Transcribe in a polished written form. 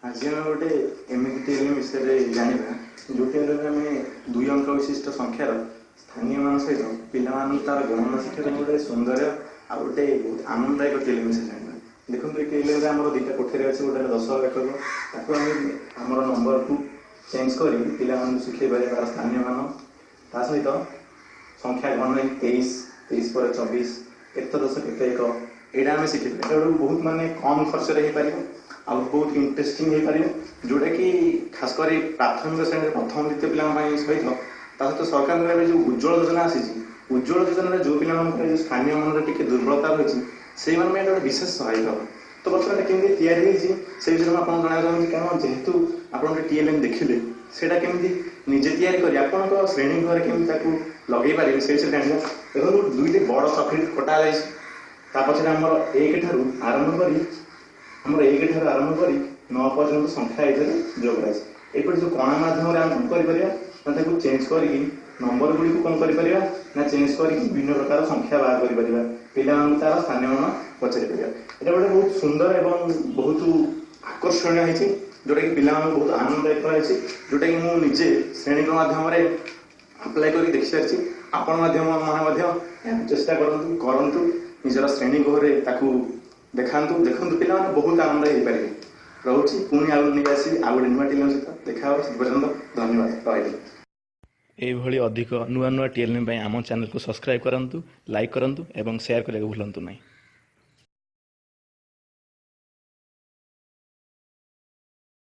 ଆଜି ଆମେ ଗୋଟେ ଏମିତି ଟିଏଲ୍ଏମ୍ ବିଷୟରେ ଜାଣିବା, ଯେଉଁ ଆମେ 2 ଅଙ୍କ ବିଶିଷ୍ଟ ସଂଖ୍ୟାର ସ୍ଥାନୀୟ ମାନ ସହିତ ପିଲାମାନଙ୍କୁ ତାର ଗଣନା ଶିଖିବା ପାଇଁ ଗୋଟେ ସୁନ୍ଦର ଆଉ ଗୋଟେ ବହୁତ ଆନନ୍ଦଦାୟକ ଟିଏଲ୍ଏମ୍ ବିଷୟରେ ଜାଣିବା। ଦେଖନ୍ତୁ, ଏ ଟିଏଲ୍ଏମ୍ରେ ଆମର 2ଟା କୋଠରୀ ଅଛି, ଗୋଟେ ହେଲା 10 ଏକକ। ତାକୁ ଆମେ ଆମର ନମ୍ବରକୁ ଚେଞ୍ଜ କରି ପିଲାମାନଙ୍କୁ ଶିଖେଇ ପାରିବା ତାର ସ୍ଥାନୀୟ ମାନ। ତା ସହିତ ସଂଖ୍ୟା ଘନ 23, 23 ପରେ 24, କେତେ ଦଶ କେତେ ଏକ, ଏଇଟା ଆମେ ଶିଖିପାରିବା। ଏଇଟା ଗୋଟେ ବହୁତ ମାନେ କମ୍ ଖର୍ଚ୍ଚରେ ହେଇପାରିବ ଆଉ ବହୁତ ଇଣ୍ଟରେଷ୍ଟିଂ ହେଇପାରିବ, ଯେଉଁଟାକି ଖାସ କରି ପ୍ରାଥମିକ ଶ୍ରେଣୀରେ ପ୍ରଥମ ଦ୍ୱିତୀୟ ପିଲାଙ୍କ ପାଇଁ ସହିତ ତା ସହିତ ସରକାରଙ୍କର ଏବେ ଯେଉଁ ଉଜ୍ଜଳ ଯୋଜନା ଆସିଛି, ଉଜ୍ଜଳ ଯୋଜନାରେ ଯେଉଁ ପିଲାମାନଙ୍କର ଯେଉଁ ସ୍ଥାନୀୟ ମାନର ଟିକେ ଦୁର୍ବଳତା ରହିଛି, ସେଇମାନଙ୍କ ପାଇଁ ଏଇଟା ଗୋଟେ ବିଶେଷ ସହାୟକ ହେବ। ତ ବର୍ତ୍ତମାନ ଏଇଟା କେମିତି ତିଆରି ହେଇଛି, ସେଇ ବିଷୟରେ ମୁଁ ଆପଣଙ୍କୁ ଜଣାଇବାକୁ ଚାହୁଁଛି। କାରଣ ଯେହେତୁ ଆପଣ ଗୋଟେ ଟିଏଲ୍ଏମ୍ ଦେଖିଲେ, ସେଇଟା କେମିତି ନିଜେ ତିଆରି କରି ଆପଣଙ୍କ ଶ୍ରେଣୀ ଘରେ କେମିତି ତାକୁ ଲଗେଇ ପାରିବେ, ସେଇ ବିଷୟରେ ଜାଣିବା। ଦେଖନ୍ତୁ, 2ଟି ବଡ଼ ଚକୋଲେଟ୍ କଟା ଯାଇଛି। ତା ପଛରେ ଆମର 1 ଠାରୁ ଆରମ୍ଭ କରି ଆମର 1 ଠାରୁ ଆରମ୍ଭ କରି 9 ପର୍ଯ୍ୟନ୍ତ ସଂଖ୍ୟା ଏଥିରେ ଯୋଗ କରାଯାଇଛି। ଏପରି ଯେଉଁ କଣା ମାଧ୍ୟମରେ ଆମେ କ'ଣ କରିପାରିବା ନା ତାକୁ ଚେଞ୍ଜ କରିକି ନମ୍ବର ଗୁଡ଼ିକୁ କ'ଣ କରିପାରିବା ନା ଚେଞ୍ଜ କରିକି ବିଭିନ୍ନ ପ୍ରକାର ସଂଖ୍ୟା ବାହାର କରିପାରିବା, ପିଲାମାନଙ୍କୁ ତାର ସ୍ଥାନୀୟ ମାନ ପଚାରି ପାରିବା। ଏଇଟା ଗୋଟେ ବହୁତ ସୁନ୍ଦର ଏବଂ ବହୁତ ଆକର୍ଷଣୀୟ ହେଇଛି, ଯେଉଁଟାକି ପିଲାମାନଙ୍କୁ ବହୁତ ଆନନ୍ଦଦାୟକ ହେଇଛି, ଯେଉଁଟାକି ମୁଁ ନିଜେ ଶ୍ରେଣୀଙ୍କ ମାଧ୍ୟମରେ ଆପ୍ଲାଏ କରିକି ଦେଖିସାରିଛି। ଆପଣ ମଧ୍ୟ ମାନେ ମଧ୍ୟ ଏହାକୁ ଚେଷ୍ଟା କରନ୍ତୁ, ନିଜର ଶ୍ରେଣୀ ଗୃହରେ ତାକୁ ଦେଖାନ୍ତୁ, ଦେଖନ୍ତୁ ପିଲାମାନେ ବହୁତ ଆନନ୍ଦ ହେଇପାରିବେ। ରହୁଛି, ପୁଣି ଆଉ ନେଇ ଆସିବି ଆଉ ଗୋଟେ ନୂଆ ଟିଏଲ୍ଏମ୍ ସହିତ ଦେଖା ହେବ। ସେ ପର୍ଯ୍ୟନ୍ତ ଧନ୍ୟବାଦ, ରହିଲି। ଏଇଭଳି ଅଧିକ ନୂଆ ନୂଆ ଟିଏଲ୍ଏମ୍ ପାଇଁ ଆମ ଚ୍ୟାନେଲକୁ ସବସ୍କ୍ରାଇବ୍ କରନ୍ତୁ, ଲାଇକ୍ କରନ୍ତୁ ଏବଂ ସେୟାର କରିବାକୁ ଭୁଲନ୍ତୁ ନାହିଁ।